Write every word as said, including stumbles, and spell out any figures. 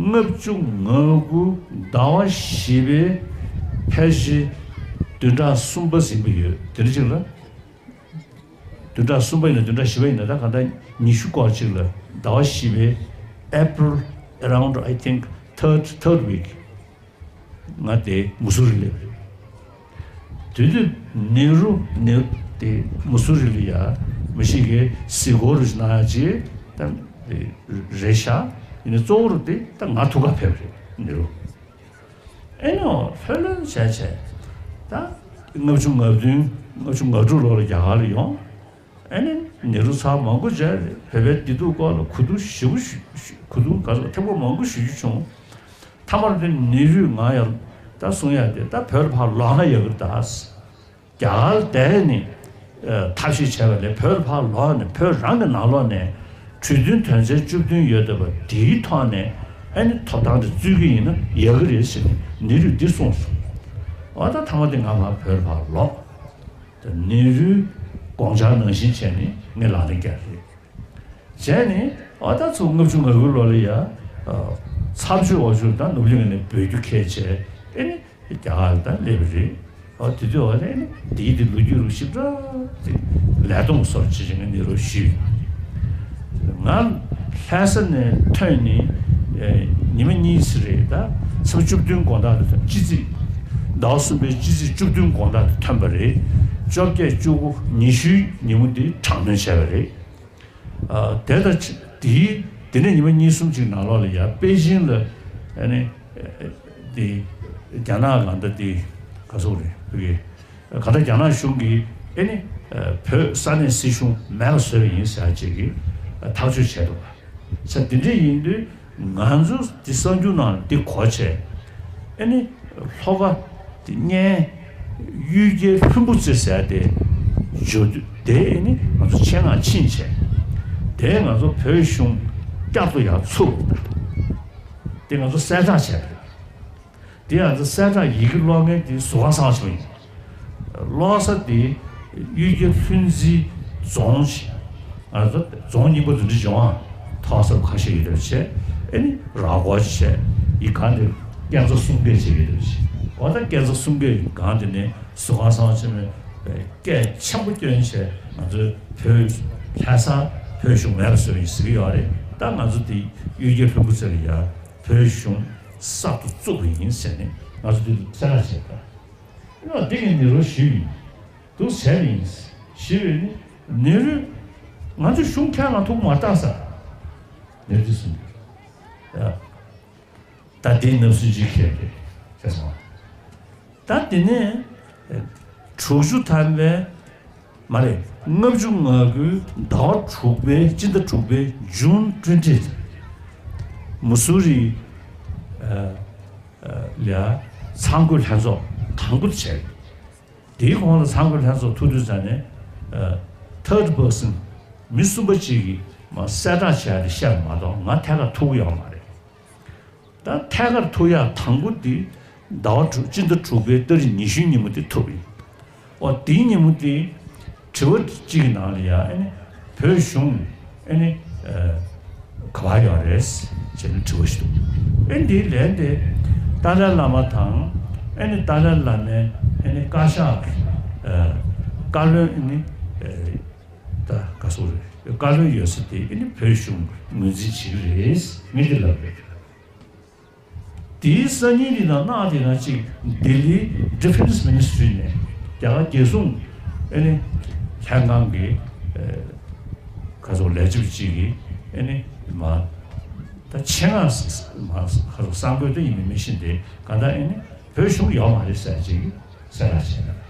ལྔ་བཅུ་ང་དགུ་ཟླ་བ་བཞི་པའི་ཕལ་ཆེར་བདུན་ཕྲག་གསུམ་པ་ཟིན་པ་ཡོད། དེ་རིང་ཅིག་ལ། བདུན་ཕྲག་གསུམ་པ་ཡིན་ན་བདུན་ཕྲག་བཞི་པ་ཡིན་ན། ད་གང་ལྟར་ཉི་ཤུ་སྐོར་ཅིག་ལ། ཟླ་བ་བཞི་པའི་April around, I think, third, third week ང་དེ་མུ་སུ་རི་སླེབས་རེད། དེ་དུས་ནེ་རུ་ནེ་རུ་དེ་མུ་སུ་རི་ལ་ཡ་མི་ཞིག་གིས་གཟིགས་སྐོར་རུ་གནང་ཡ་ཅིག་ད་རེད་ཤག་ཡིན་ནའི་གཙོ་བོ་རུ་དེ་ད་ང་ཐུག་ག་ཕེབས་རེད། ནེ་རུ། ཨེ་ནོ་ལྷོད་ལྷོད་བྱས་བྱས། ད་ལྔ་བཅུ་ང་བདུན་ལྔ་བཅུ་ང་དྲུག་ལོ་ལ་རྒྱ་གར་ལ་ཡོང་། ཨེ་ནི་ནེ་རུ་ཚང་མང་པོ་མཇལ་རེད། བོད་པའི་བདེ་སྡུག་སྐོར་ལ་གོ་བསྡུར་ཞེ་པོ་ཞུ་ཞུ་གོ་བསྡུར་ག་ཚོད་ཐེངས་པོ་མང་པོ་ཞུ་རྒྱུ་བྱུང་། མཐའ་མར་དེ་ནེ་རུས་ང་ཡང་ད་གསུང་ཡ་དེ། ད་བོད་ལ་ཕར་ལོག་ན་ཡག་གི་རེད་ད། རྒྱ་གར་བསྡད་ནས་ཐབས་ཤེས་བྱས་པ་ལས། བོད་ལ་ཕར་ལོག་ནས་བོད་རང་གི་ནང་ལོགས་ནས་གྲོས་མཐུན་དོན་ཚན་བཅུ་བདུན་ཡོད་བསྡད་པ་དེའི་ཐོག་ནས་ཨ་ནི་ཐོབ་ཐང་དེ་རྩོད་ཀྱི་ཡིན་ན་ཡག་གི་རེད་ཟེར་ནས་ནེ་རུས་འདི་གསུངས་སོང་། འོ་ད་མཐའ་མ་དེ་ང་ཕར་བོད་ལ་ཕར་ལོག་ནེ་རུའི་དགོངས་འཆར་ནང་བཞིན་བྱས་ནས་ངས་ལག་ལེན་བསྟར་རེད། བྱས་ནས་ཨ་ད་ཚུར་ལྔ་བཅུ་ང་དགུ་ལོ་ལ་ཡ། ཨ་ཚར་གཅོད་འོག་ཆུ་ད་ནུབ་གླིང་ནས་འབོད་རྒྱུ་ཁས་བྱས། ཨེ་ནི་རྒྱ་གར་ལ་ད་སླེབས་པ་རེད། ཨ་དེ་དུས་ཨ་ནི་དེའི་དེ་ལོ་རྒྱུས་རུ་ཞིབ་ཕྲ་དེ་ལས་སྟོང་སོར་ཆེ་ཆེ་ངས་ནེ་རུ་ཞུས། ང་ལྷ་ས་ནས་ཐོན་ནས་ཨེ་ཉི་མ་གཉིས་ཙམ་རེད། ད་ཚེས་བཅུ་བདུན་དགོང་དག་ཏུ་ཐོན། སྤྱི་ཚེས་ཟླ་བ་གསུམ་པའི་སྤྱི་ཚེས་བཅུ་བདུན་དགོང་དག་ཏུ་ཐོན་པ་རེད། བཅོ་བརྒྱད་བཅུ་དགུ་ཉི་ཤུའི་ཉིན་མོ་འདི་དྲག་གནོན་བྱས་པ་རེད། ཨ་དེ་ལྟར་ཆ་དེའི་དེ་ནས་ཉི་མ་གཉིས་གསུམ་ཅིག་ནང་ལོགས་ལ་ཡ་པེ་ཅིང་ལ་ཨ་ནི་ཨེ་དེ་རྒྱ་ནག་གང་ལྟར་དེ་ག་ཚོད་རེད། ཕ་གི་ག་ད་རྒྱ་ནག་གཞུང་གིས་ཨེ་ནི་ཨ་བོད་ས་གནས་སྲིད་གཞུང་མེད་པ་བཟོས་པ་ཡིན་ཟེར་ཡ་ཅིག་གི་ཨ་ཐག་གཅོད་བྱས་འདུག་བ། ས་དེ་འདྲ་ཡིན་དུས་ང་ཚོ་འདི་གསར་འགྱུར་ནང་འདི་གོ་བྱས། ཨེ་ནི་ལྷོ་ཁ་དེ་གཉན་གཡུལ་རྒྱལ་ལྷུན་པོ་རྩེ་ཟེར་དེ་འབྱོར་དུས་དེ་ཨེ་ནི་ང་ཚོ་ཆེད་མངགས་ཕྱིན་བྱས། དེ་ང་ཚོ་བོད་གཞུང་བསྐྱར་དུ་ཡར་ཚུགས། དེ་ང་ཚོ་གསལ་བསྒྲགས་བྱས་པ་རེད། དེ་ང་ཚོ་གསལ་བསྒྲགས་ཡི་གེ་ཀློག་མཁན་དེ་ཟུར་ཁང་གསར་ཤོག་ཡིན། ཀློག་ས་དེ་གཡུལ་རྒྱལ་ལྷུན་རྩེའི་རྫོང་ཞིག་ང་ཚོ་རྫོང་རྙིང་པ་འདི་འདྲ་བྱུང་བ། ཐོག་ས་ཁ་ཤས་ཡོད་པ་བྱས། ཨེ་ནི་ར་སྐོར་བྱས། ཡི་ག་འདི་སྐས་འཛེག་གསུམ་བརྒྱ་བྱས་ཡོད་པ་བྱས། འོ་ད་སྐས་འཛེག་གསུམ་བརྒྱ་ཡི་ག་འདི་ནས་ཟུར་ཁང་གསར་ཤོག་ཆེན་མོའི་སྐད་ཆེན་པོ་བསྐྱོན་བྱས། ང་ཚོའི་བོད་ལྷ་ས་བོད་གཞུང་མེད་པ་བཟོས་པ་ཡིན་ཟེར་གྱི་ཡོད་རེད། ད་ང་ཚོ་འདི་གཡུལ་རྒྱལ་ལྷུན་པོ་རྩེ་ལ་ཡ་བོད་གཞུང་གསར་དུ་བཙུགས་པ་ཡིན་ཟེར་ནས་ང་ཚོ་འདི་གསལ་བསྒྲགས་བྱས་ད། ཡང་འདི་གི་ནེ་རུ་ཞུས་ཡིན། འདུག་ཟེར་ཡིན། ཞུས་པས་ནི་ནེ་རུས་ང་ཚོ་གཞུང་ཁྱེད་རང་ཐུག་མ་བཏགས་ས། ནེ་རུས་གསུངས་ཡོད། ད་འདི་ནབ་སུན་ཅིག་ཁྱེད་རེད་ཟེར་སོང་། ད་དེ་ནས་དྲུག་ཅུ་ཐམ་པའི་མ་རེད། ལྔ་བཅུ་ང་དགུའི་ཟླ་བ་དྲུག་པའི་སྤྱི་ཟླ་དྲུག་པའི་June twenty། མུ་སུ་རི་ལ་ཚང་རྒོད་ལྷན་ཚོགས་དང་པོ་བྱས། དེའི་གོང་ལ་ཚང་རྒོད་ལྷན་ཚོགས་ཐུག་དུས་ཙམ་ནས་ཨ་third person མི་གསུམ་པ་གཅིག་གིས་མ་གསལ་བསྒྲགས་བྱས་ཏེ་བཤད་པ་མ་གཏོགས་ང་ཐད་ཀར་ཐུག་གི་ཡོད་མ་རེད། ད་ཐད་ཀར་ཐུག་ཡག་དང་པོ་དེ་ཟླ་བ་དྲུག་སྤྱི་ཟླ་དྲུག་པའི་ཏ་རིག་ཉི་ཤུའི་ཉིན་མོ་དེ་ཐུག་ཡིན། ཨོ་དེའི་ཉིན་མོ་དེ་དྲི་བ་གཅིག་གི་ནང་ལ་ཡ་ཨ་ནི་བོད་གཞུང་ཨ་ནི་ཨ་ག་པར་ཡོད་རེད་ཟེར་ནས་དྲི་བ་ཞིག་འདུག་ཨ་ནི་དེའི་ལན་དེ་ཏཱ་ལའི་བླ་མ་དང་ཨ་ནི་ཏཱ་ལའི་བླ་མའི་ཨ་ནི་བཀའ་ཤག་ཨ་བཀའ་བློན་ཨ་ནི་ཨ་ད་ག་སོ་རེད། བཀའ་བློན་ཡོད་ས་དེ་ཨ་ནི་བོད་གཞུང་ངོས་འཛིན་བྱེད་ཀྱི་རེད་ངས་དེ་ལབ་རེད། དེའི་སང་ཉིན་དེ་དང་གནངས་དེ་ན་ཅིག་ལྡི་ལིའི་Defence Ministry ནས་རྒྱ་གར་རྒྱལ་སྲུང་ཨ་ནི་ལྷན་ཁང་གི་ཨ་ཁ་སོ་ལས་བྱེད་ཅིག་གིས་ཨ་ནི་མ་ད་ཆེད་མངགས་མ་ཁ་སོ་གསར་འགོད་དུ་ཡིན་མིན་མི་ཤེས་ཏེ་གང་ལྟར་ཨ་ནི་བོད་གཞུང་ཡོད་མ་རེད་ཟེར་ཅིག་གསལ་བསྒྲགས་བྱས།